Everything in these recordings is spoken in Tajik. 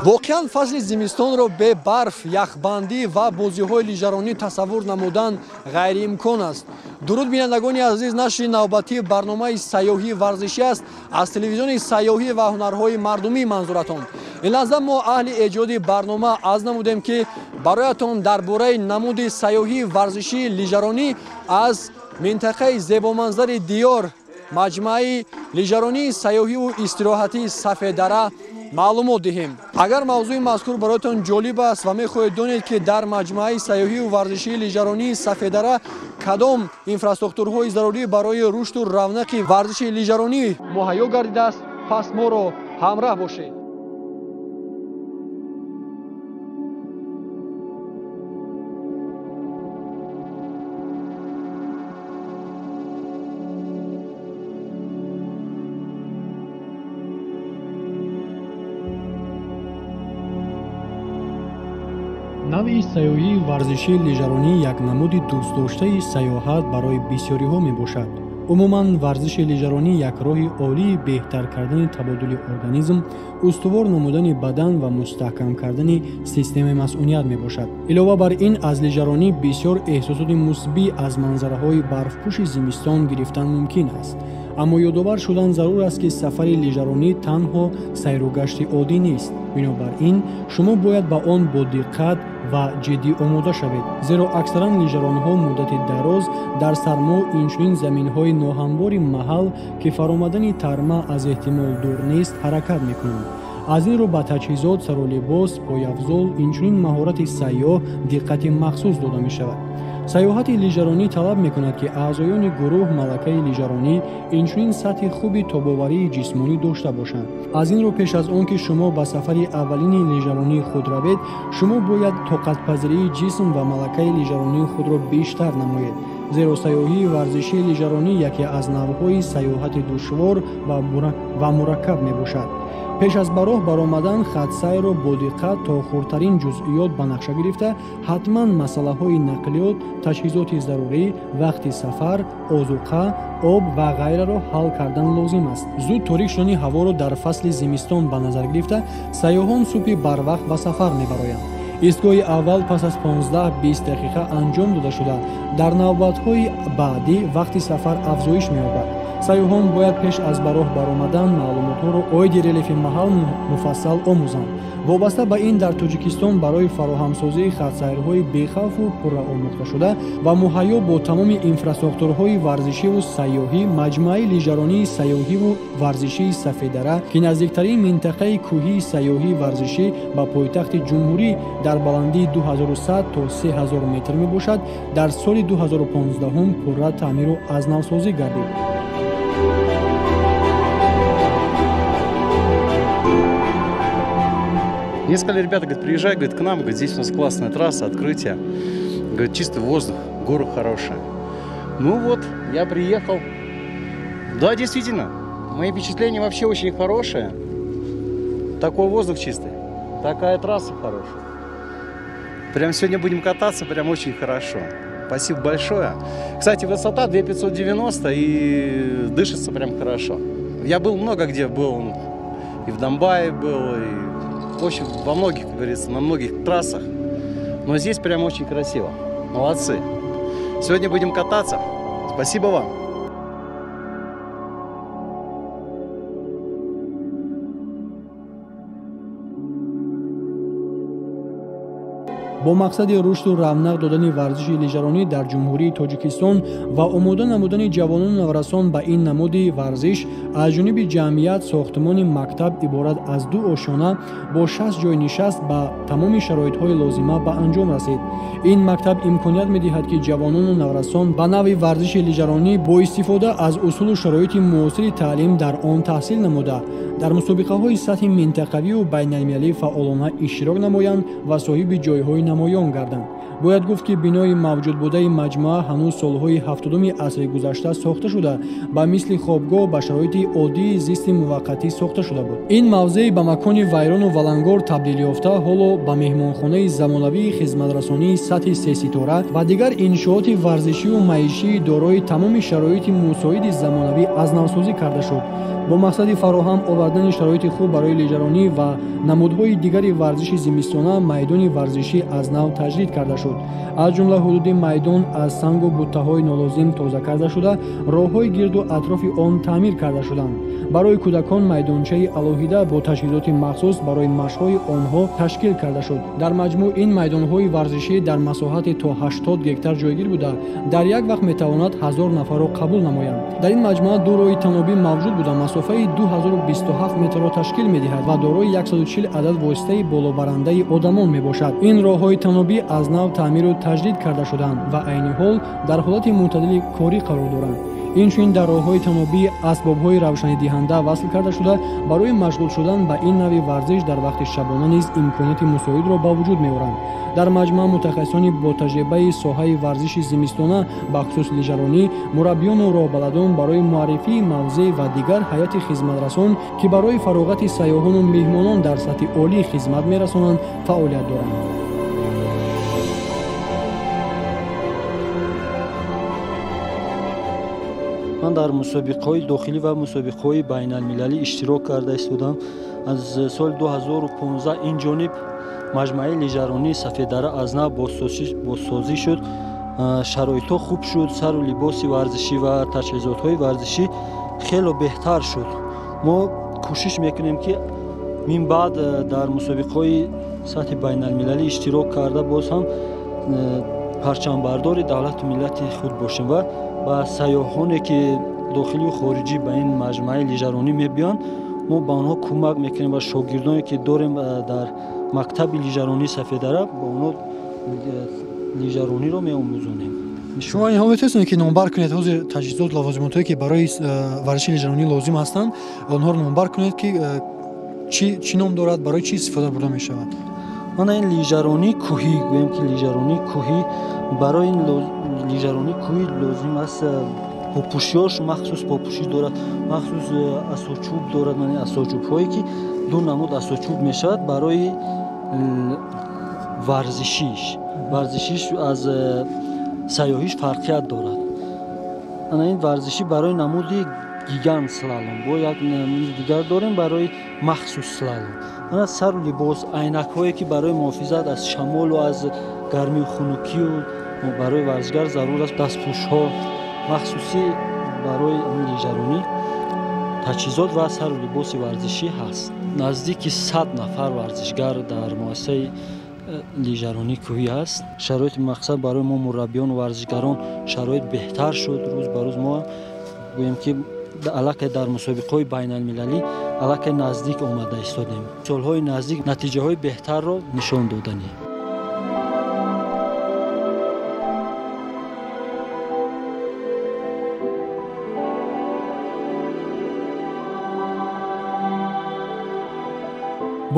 Воқеан фасли зимистонро бе барф, яхбандӣ ва бозиҳои лижаронӣ тасаввур намудан ғайриимкон аст. Дуруд, бинандагони азиз, нашри навбатии барномаи сайёҳии варзишӣ аст аз телевизиони сайёҳӣ ва ҳунарҳои мардумӣ манзуратон. Ин лаҳза мо аҳли эҷоди барнома аз намудем, ки бароятон дар бораи намуди сайёҳии варзишии лижаронӣ аз минтақаи зебоманзари диёр, маҷмӯаи лижаронии сайёҳиву истироҳатии Сафеддара маълумот диҳем. Агар мавзӯи мазкур бароятон ҷолиб аст ва мехоҳед донед, ки дар маҷмӯаи сайёҳиву варзишии лижаронии Сафеддара кадом инфраструктурҳои зарурӣ барои рушду равнақи варзиши лижаронӣ муҳайё гардидааст, пас моро ҳамроҳ бошед. Навъи сайёҳии варзишии лижаронӣ як намуди дӯстдоштаи сайёҳат барои бисёриҳо мебошад. Умуман, варзиши лижаронӣ як роҳи олии беҳтар кардани табодули организм, устувор намудани бадан ва мустаҳкам кардани системаи масъуният мебошад. Илова бар ин, аз лижаронӣ бисёр эҳсосоти мусбӣ аз манзараҳои барфпӯши зимистон гирифтан мумкин аст. Аммо ёдовар шудан зарур аст, ки сафари лижаронӣ танҳо сайру гашти оддӣ нест. Бинобар ин, шумо бояд ба он бо диққат ва ҷиддӣ омода шавед, зеро аксаран лижаронҳо муддати дароз дар сармо, инчунин заминҳои ноҳамвори маҳал, ки фаромадани тарма аз эҳтимол дур нест, ҳаракат мекунанд. Аз ин рӯ ба таҷҳизот, сарулибос, пойафзол, инчунин маҳорати сайёҳ диққати махсус дода мешавад. Сайёҳати лижаронӣ талаб мекунад, ки аъзоёни гурӯҳ малакаи лижаронӣ, инчунин сатҳи хуби тобоварии ҷисмонӣ дошта бошанд. Аз ин рӯ пеш аз он ки шумо ба сафари аввалини лижаронии худ равед, шумо бояд тоқатпазирии ҷисм ва малакаи лижаронии худро бештар намоед, зеро сайёҳии варзишии лижаронӣ яке аз навъҳои сайёҳати душвор ва мураккаб мебошад. Пеш аз ба роҳ баромадан хатсайрро бо диққат то хурдтарин ҷузъиёт ба нақша гирифта, ҳатман масъалаҳои нақлиёт, таҷҳизоти зарурӣ, вақти сафар, озуқа, об ва ғайраро ҳал кардан лозим аст. Зуд торик шудани ҳаворо дар фасли зимистон ба назар гирифта, сайёҳон субҳи барвақт ба сафар мебароянд. Истгоҳи аввал пас аз 15-20 дақиқа анҷом дода шуда, дар навбатҳои баъдӣ вақти сафар афзоиш меёбад. Сайёҳон бояд пеш аз ба роҳ баромадан маълумотҳоро оиди релефи маҳал муфассал омӯзанд. Вобаста ба ин, дар Тоҷикистон барои фароҳамсозии хатсайрҳои бехавфу пурра омӯхташуда ва муҳайё бо тамоми инфраструктурҳои варзишиву сайёҳӣ, маҷмӯаи лижаронии сайёҳиву варзишии Сафеддара, ки наздиктарин минтақаи кӯҳии сайёҳии варзишӣ ба пойтахти ҷумҳурӣ дар баландии 2100 то 3000 метр мебошад, дар соли 2015 пурра таъмиру аз навсозӣ гардид. Мне сказали, ребята, говорит, приезжай, говорит, к нам, говорит, здесь у нас классная трасса, открытие, говорит, чистый воздух, горы хорошие. Ну вот, я приехал. Да, действительно, мои впечатления вообще очень хорошие. Такой воздух чистый, такая трасса хорошая. Прям сегодня будем кататься, прям очень хорошо. Спасибо большое. Кстати, высота 2590 и дышится прям хорошо. Я был много где, был и в Домбае был, и в общем, во многих, как говорится, на многих трассах. Но здесь прям очень красиво. Молодцы. Сегодня будем кататься. Спасибо вам. Бо мақсади рушду равнақ додани варзиши лижаронӣ дар Ҷумҳурии Тоҷикистон ва омода намудани ҷавонону наврасон ба ин намуди варзиш аз ҷониби ҷамъият сохтмони мактаб иборат аз ду ошёна бо 60 ҷойи нишаст ба тамоми шароитҳои лозима ба анҷом расид. Ин мактаб имконият медиҳад, ки ҷавонону наврасон ба навъи варзиши лижаронӣ бо истифода аз усулу шароити муосири таълим дар он таҳсил намуда, дар мусобиқаҳои сатҳи минтақавию байналмилалӣ фаъолона иштирок намоянд ва соҳиби ҷойҳои намоён гарданд. Бояд гуфт, ки бинои мавҷудбудаи маҷмӯа ҳанӯз солҳои 70-уми асри гузашта сохта шуда, ба мисли хобгоҳ ба шароити оддии зисти муваққатӣ сохта шуда буд. Ин мавзеъ ба макони вайрону валангор табдил ёфта, ҳоло ба меҳмонхонаи замонавии хизматрасонии сатҳи сеситора ва дигар иншооти варзишию маишии дорои тамоми шароити мусоиди замонавӣ аз навсозӣ карда шуд. Бо мақсади фароҳам овардани шароити хуб барои лижаронӣ ва намудҳои дигари варзиши зимистона майдони варзишӣ аз нав таҷдид карда шуд. Аз ҷумла ҳудуди майдон аз сангу буттаҳои нолозим тоза карда шуда, роҳҳои гирду атрофи он таъмир карда шуданд. Барои кӯдакон майдончаи алоҳида бо таҷҳизоти махсус барои машқҳои онҳо ташкил карда шуд. Дар маҷмӯъ ин майдонҳои варзишӣ дар масоҳати то 80 гектар ҷойгир буда, дар як вақт метавонад 1000 нафарро қабул намоянд. Дар ин маҷмӯа ду роҳи танобӣ мавҷуд буда, масофаи 2027 метрро ташкил медиҳад ва дорои 140 адад воситаи болобарандаи одамон мебошад. Ин роҳҳои танобӣ аз нав таъмиру таҷдид карда шуданд ва айни ҳол дар ҳолати мӯътадили корӣ қарор доранд. Инчунин дар роҳҳои танобӣ асбобҳои равшанидиҳанда васл карда шуда, барои машғул шудан ба ин навъи варзиш дар вақти шабона низ имконияти мусоидро ба вуҷуд меоранд. Дар маҷмӯа мутахассисони бо таҷрибаи соҳаи варзиши зимистона, бахусус лижаронӣ, мураббиёну роҳбаладон барои муаррифии мавзеъ ва дигар ҳайати хизматрасон, ки барои фароғати сайёҳону меҳмонон дар сатҳи олӣ хизмат мерасонанд, фаъолият доранд. Ман дар мусобиқаҳои дохилӣ ва мусобиқаҳои байналмилалӣ иштирок карда истодам. Аз соли 2015 ин ҷониб маҷмӯаи лижаронии Сафеддара аз нав бозсозӣ шуд. Шароитҳо хуб шуд, сару либоси варзишӣ ва таҷҳизотҳои варзишӣ хело беҳтар шуд. Мо кӯшиш мекунем, ки мин баъд дар мусобиқаҳои сатҳи байналмилалӣ иштирок карда, боз ҳам парчамбардори давлату миллати худ бошем ва ба сайёҳоне, ки дохилию хориҷӣ ба ин маҷмӯаи лижаронӣ мебиёнд, мо ба онҳо кӯмак мекунем ва шогирдоне, ки дорем дар мактаби лижаронии Сафеддара, ба онҳо лижарониро меомӯзонем. Шумо инҳо метавонед, ки номбар кунед ҳозир таҷҳизот, лавозимотҳое, ки барои варзиши лижаронӣ лозим ҳастанд, онҳоро номбар кунед, ки чӣ ном дорад, барои чӣ истифода бурда мешавад? Мана ин лижаронии кӯҳӣ, гӯем ки лижаронии кӯҳӣ, барои ин лижаронии кӯҳӣ лозим аст попӯшиёш, махсус попӯшӣ дорад, махсус асочӯб дорад. Мана асочӯбҳое, ки ду намуд асочӯб мешавад барои варзишиш. Варзишиш аз сайёҳиш фарқият дорад. Ана ин варзишӣ барои намуди гигант слалом, бо як намуди дигар дорем барои махсус слалом. Ана сару либос, айнакҳое, ки барои муҳофизат аз шамолу аз гармию хунукию барои варзишгар зарур аст, дастпӯшҳо махсусӣ барои лижаронӣ таҷҳизот ва сару либоси варзишӣ ҳаст. Наздики 100 нафар варзишгар дар муассисаи лижаронии кӯҳӣ ҳаст. Шароити мақсад барои мо мураббиёну варзишгарон шароит беҳтар шуд. Рӯз ба рӯз мо гӯем, ки аллакай дар мусобиқаҳои байналмилалӣ аллакай наздик омада истодем. Солҳои наздик натиҷаҳои беҳтарро нишон доданӣ.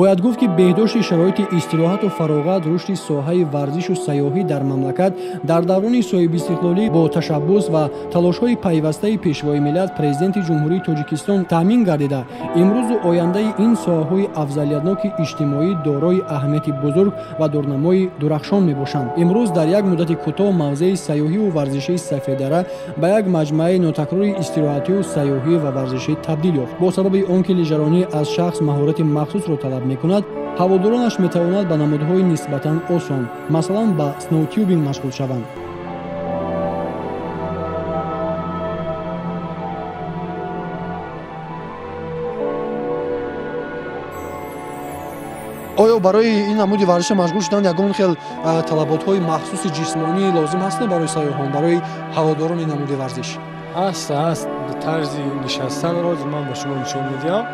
Бояд гуфт, ки беҳдошти шароити истироҳату фароғат, рушди соҳаи варзишу сайёҳӣ дар мамлакат дар даврони соҳибистиқлолӣ бо ташаббус ва талошҳои пайвастаи Пешвои миллат, Президенти Ҷумҳурии Тоҷикистон таъмин гардида, имрӯзу ояндаи ин соҳаҳои афзалиятноки иҷтимоӣ дорои аҳамияти бузург ва дурнамои дурахшон мебошанд. Имрӯз дар як муддати кӯтоҳ мавзеи сайёҳиву варзишии Сафеддара ба як маҷмӯаи нотакрори истироҳатию сайёҳӣ ва варзишӣ табдил ёфт. Бо сабаби он ки лижаронӣ аз шахс маҳорати махсусро талаб мекунад, ҳаводоронаш метавонад ба намудҳои нисбатан осон, масалан ба сноутюбинг машғул шаванд. Оё барои ин намуди варзиша машғул шудан ягон хел талаботҳои махсуси ҷисмонӣ лозим ҳаст барои сайёҳон, барои ҳаводорони намуди варзиш? Ҳаст, ҳаст. Тарзи нишастанро ман ба шумо нишон медиҳам.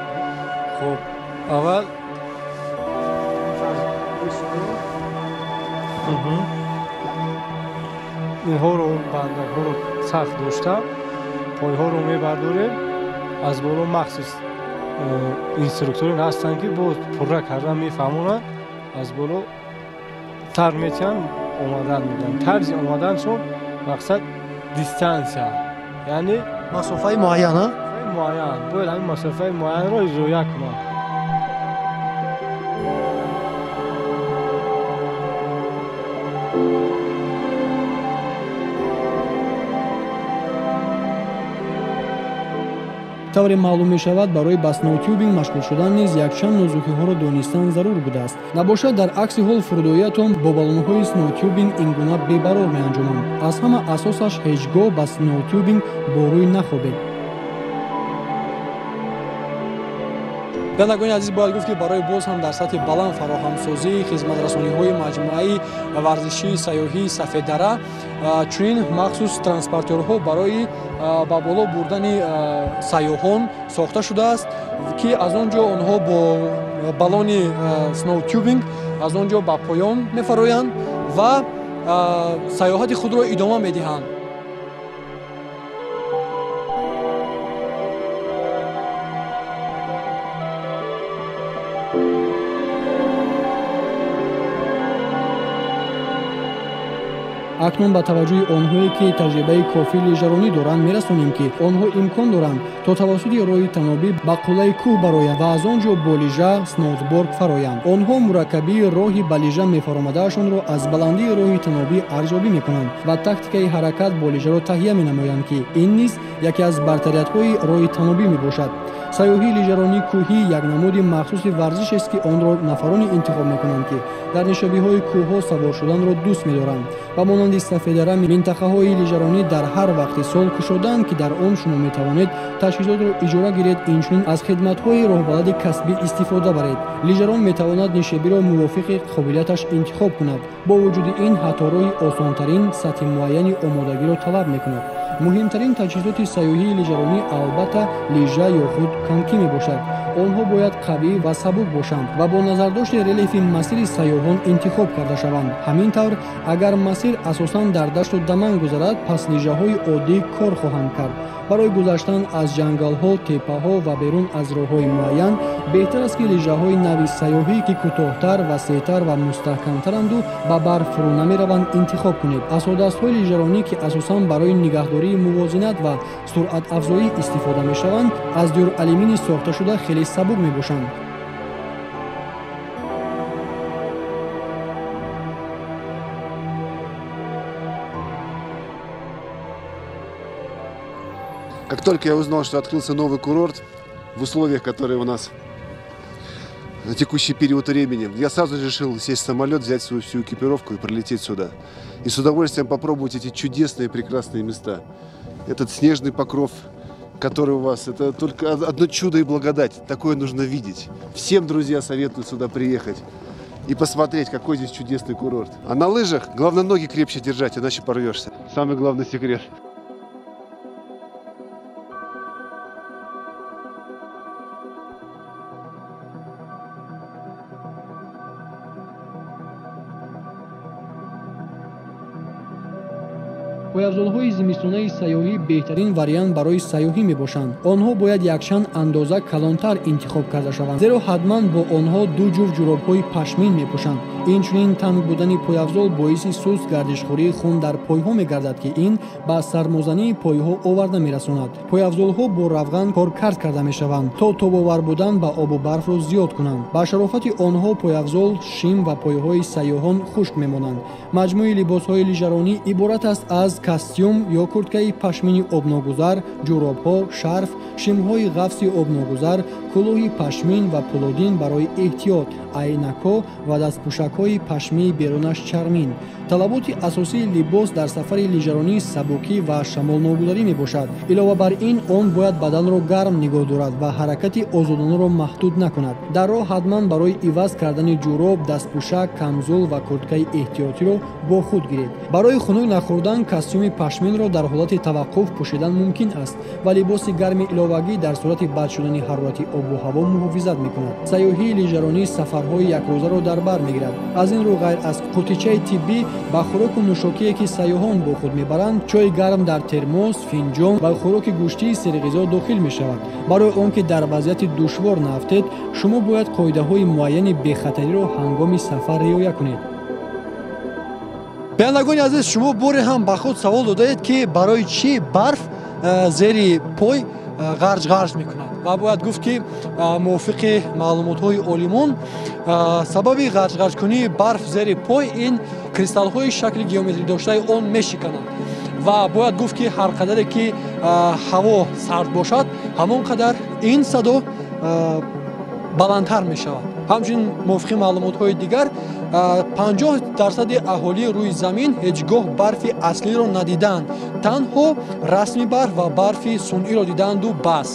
Хуб, аввал инҳоро, бандакҳоро сахт дошта, пойҳоро мебардорем. Аз боло махсус инструкторон ҳастанд, ки боз пурра карда мефаҳмонанд. Аз боло тар метиҳанд, омадан мегӯянд. Тарзи омаданшон мақсад дистансия, яъне масофаи муайян, муайян. Бояд ҳамин масофаи муайянро иҷроя кунанд. Тавре маълум мешавад, барои ба сноутюбинг машғул шудан низ якчанд нозукиҳоро донистан зарур будааст. Набошад, дар акси ҳол фурудоиятон бо баллонҳои сноутюбинг ин гуна бебарор меанҷоманд. Аз ҳама асосаш ҳеҷ гоҳ ба сноутюбинг бо рӯй нахобед. Бинандагони азиз, бояд гуфт, ки барои боз ҳам дар сатҳи баланд фароҳамсозии хизматрасониҳои маҷмӯаи варзишии сайёҳии Сафеддара чунин махсус транспортерҳо барои ба боло бурдани сайёҳон сохта шудааст, ки аз он ҷо онҳо бо баллони сноутюбинг аз он ҷо ба поён мефароянд ва сайёҳати худро идома медиҳанд. Акнун ба таваҷҷӯҳи онҳое, ки таҷрибаи кофии лижаронӣ доранд, мерасонем, ки онҳо имкон доранд то тавассути роҳи танобӣ ба қуллаи кӯҳ бароянд ва аз он ҷо бо лижа сноутборд фароянд. Онҳо мураккабии роҳи ба лижа мефаромадаашонро аз баландии роҳи танобӣ арзёбӣ мекунанд ва тактикаи ҳаракат бо лижаро таҳия менамоянд, ки ин низ яке аз бартариятҳои роҳи танобӣ мебошад. Сайёҳии лижаронии кӯҳӣ як намуди махсуси варзишест, ки онро нафароне интихоб мекунанд, ки дар нишобиҳои кӯҳҳо савор шуданро дӯст медоранд. Ба монанди Сафеддара минтақаҳои лижаронӣ дар ҳар вақти сол кушодаанд, ки дар он шумо метавонед таҷҳизотро иҷора гиред, инчунин аз хидматҳои роҳбалади касбӣ истифода баред. Лижарон метавонад нишебиро мувофиқи қобилияташ интихоб кунад. Бо вуҷуди ин, ҳатто роҳи осонтарин сатҳи муайяни омодагиро талаб мекунад. Муҳимтарин таҷҳизоти сайёҳии лижаронӣ албатта лижа ё худ конки мебошад. Онҳо бояд қавӣ ва сабук бошанд ва бо назардошти релефи масири сайёҳон интихоб карда шаванд. Ҳамин тавр, агар масир асосан дар дашту даман гузарад, пас лижаҳои оддӣ кор хоҳанд кард. Барои гузаштан аз ҷангалҳо, теппаҳо ва берун аз роҳҳои муайян беҳтар аст, ки лижаҳои нави сайёҳӣ, ки кӯтоҳтар, васеътар ва мустаҳкамтаранду ба барф фурӯ намераванд, интихоб кунед. Асодастҳои лижаронӣ, ки асосан барои нигаҳдории мувозинат ва суръатафзоӣ истифода мешаванд, аз дюралюминий сохта шуда хеле сабук мебошанд. Как только я узнал, что открылся новый курорт в условиях, которые у нас на текущий период времени, я сразу решил сесть в самолет, взять свою всю экипировку и прилететь сюда. И с удовольствием попробовать эти чудесные, прекрасные места. Этот снежный покров, который у вас, это только одно чудо и благодать. Такое нужно видеть. Всем, друзья, советую сюда приехать и посмотреть, какой здесь чудесный курорт. А на лыжах главное ноги крепче держать, иначе порвешься. Самый главный секрет. Пойафзолҳои зимистонаи сайёҳӣ беҳтарин вариант барои сайёҳӣ мебошанд. Онҳо бояд якчанд андоза калонтар интихоб карда шаванд, зеро ҳатман бо онҳо ду ҷуфт ҷуробҳои пашмин мепӯшанд. Инчунин танг будани пойафзол боиси суст гардишхӯрии хун дар пойҳо мегардад, ки ин ба сармозании пойҳо оварда мерасонад. Пойафзолҳо бо равған коркард карда мешаванд, то тобовар будан ба обу барфро зиёд кунанд. Ба шарофати онҳо пойафзол, шим ва пойҳои сайёҳон хушк мемонанд. Маҷмӯи либосҳои лижаронӣ иборат аст аз костюм ё курткаи пашмини обногузар, ҷуробҳо, шарф, шимҳои ғафси обногузар, кулоҳи пашмин ва пулодин барои эҳтиёт, айнакҳо ва дастпӯшакҳои пашмии берунаш чармин. Талаботи асосии либос дар сафари лижаронӣ сабукӣ ва шамолногузарӣ мебошад. Илова бар ин, он бояд баданро гарм нигоҳ дорад ва ҳаракати озодонаро маҳдуд накунад. Дар роҳ ҳатман барои иваз кардани ҷуроб, дастпӯшак, камзул ва курткаи эҳтиётиро бо худ гиред. Барои хунук нахӯрдан костюми пашминро дар ҳолати таваққуф пӯшидан мумкин аст ва либоси гарми иловагӣ дар сурати бад шудани ҳарорати обу ҳаво муҳофизат мекунад. Сайёҳии лижаронӣ сафарҳои якрӯзаро дар бар мегирад. Аз ин рӯ, ғайр аз қутичаи тиббӣ, ба хӯроку нӯшокие, ки сайёҳон бо худ мебаранд, чойи гарм дар термос, финҷон ва хӯроки гӯштии серғизо дохил мешавад. Барои он ки дар вазъияти душвор наафтед, шумо бояд қоидаҳои муайяни бехатариро ҳангоми сафар риоя кунед. Бинандагони азиз, шумо боре ҳам ба худ савол додаед, ки барои чӣ барф зери пой ғарҷ-ғарҷ мекунад? Ва бояд гуфт, ки мувофиқи маълумотҳои олимон, сабаби ғарҷ-ғарҷкунии барф зери пой ин кристаллҳои шакли геометрӣ доштаи он мешикананд. Ва бояд гуфт, ки ҳар қадаре ки ҳаво сард бошад, Ҳамон қадар ин садо баландтар мешавад. Ҳамчунин мувофиқи маълумотҳои дигар 50% аҳолии рӯи замин ҳеҷ гоҳ барфи аслиро надидаанд, танҳо расми барф ва барфи сунъиро дидаанду бас.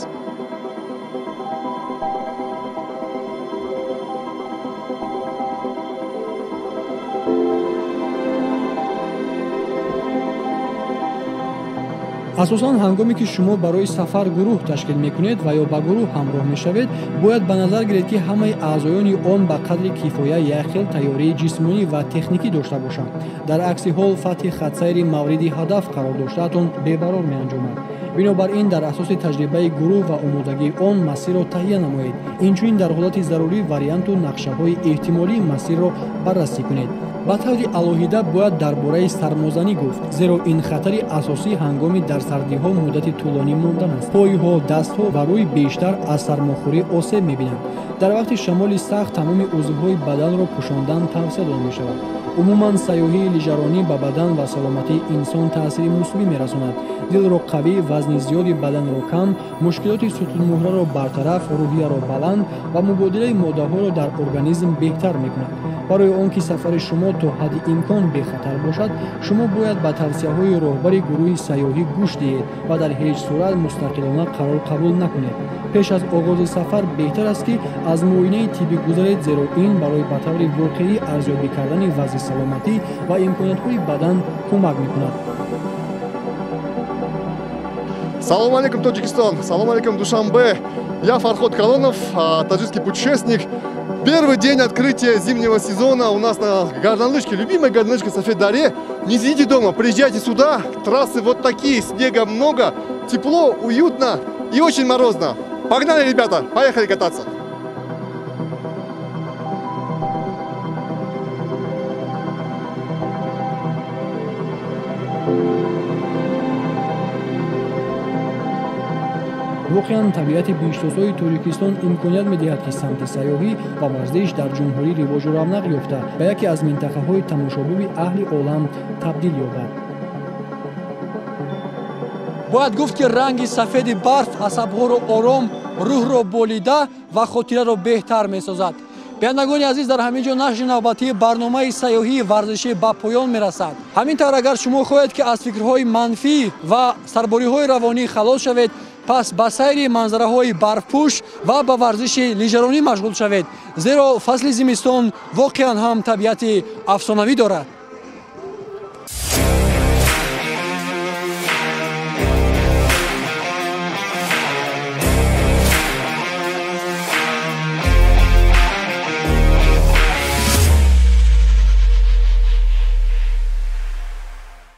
Асосан ҳангоме ки шумо барои сафар гурӯҳ ташкил мекунед ва ё ба гурӯҳ ҳамроҳ мешавед, бояд ба назар гиред, ки ҳамаи аъзоёни он ба қадри кифоя як хел тайёрии ҷисмонӣ ва техникӣ дошта бошанд. Дар акси ҳол фатҳи хатсайри мавриди ҳадаф қарор доштаатон бебарор меанҷомад. Бинобар ин дар асоси таҷрибаи гурӯҳ ва омодагии он масирро таҳия намоед. Инчунин дар ҳолати зарурӣ варианту нақшаҳои эҳтимолии масирро баррасӣ кунед. Ба таври алоҳида бояд дар бораи сармозанӣ гуфт, зеро ин хатари асосӣ ҳангоми дар сардиҳо муддати тӯлонӣ мондан аст. Пойҳо, дастҳо ва рӯй бештар аз сармохӯрӣ осеб мебинанд. Дар вақти шамоли сахт тамоми узвҳои баданро пӯшондан тавсия дода мешавад. Умуман сайёҳии лижаронӣ ба бадан ва саломатии инсон таъсири мусбӣ мерасонад. Дилро қавӣ, вазни зиёди баданро кам, мушкилоти сутунмуҳраро бартараф, рӯҳияро баланд ва мубодилаи моддаҳоро дар организм беҳтар мекунад. Барои он ки сафари шумо то ҳадди имкон бехатар бошад, шумо бояд ба тавсияҳои роҳбари гурӯҳи сайёҳӣ гӯш диҳед ва дар ҳеҷ сурат мустақилона қарор қабул накунед. Пеш аз оғози сафар беҳтар аст, ки аз муоинаи тиббӣ гузаред, зеро ин барои ба таври воқеӣ арзёбӣ кардани вазъи саломатӣ ва имкониятҳои бадан кӯмак мекунад. Салом алейкум, Таджикистан! Салом алейкум, Душанбе! Я Фарход Калонов, таджикский путешественник. Первый день открытия зимнего сезона у нас на горнолыжке, любимой горнолыжке Сафед-Даре. Не сидите дома, приезжайте сюда. Трассы вот такие, снега много, тепло, уютно и очень морозно. Погнали, ребята, поехали кататься! Воқеан табиати биҳиштосои Тоҷикистон имконият медиҳад, ки самти сайёҳӣ ва варзиш дар ҷумҳурӣ ривоҷу равнақ ёфта, ба яке аз минтақаҳои тамошобоби аҳли олам табдил ёбад. Бояд гуфт, ки ранги сафеди барф асабҳоро ором, рӯҳро болида ва хотираро беҳтар месозад. Бинандагони азиз, дар ҳамин ҷо нашри навбатии барномаи сайёҳии варзишӣ ба поён мерасад. Ҳамин тавр агар шумо хоҳед, ки аз фикрҳои манфӣ ва сарбориҳои равонӣ халос шавед, пас ба сайри манзараҳои барфпӯш ва ба варзиши лижаронӣ машғул шавед, зеро фасли зимистон воқеан ҳам табиати афсонавӣ дорад.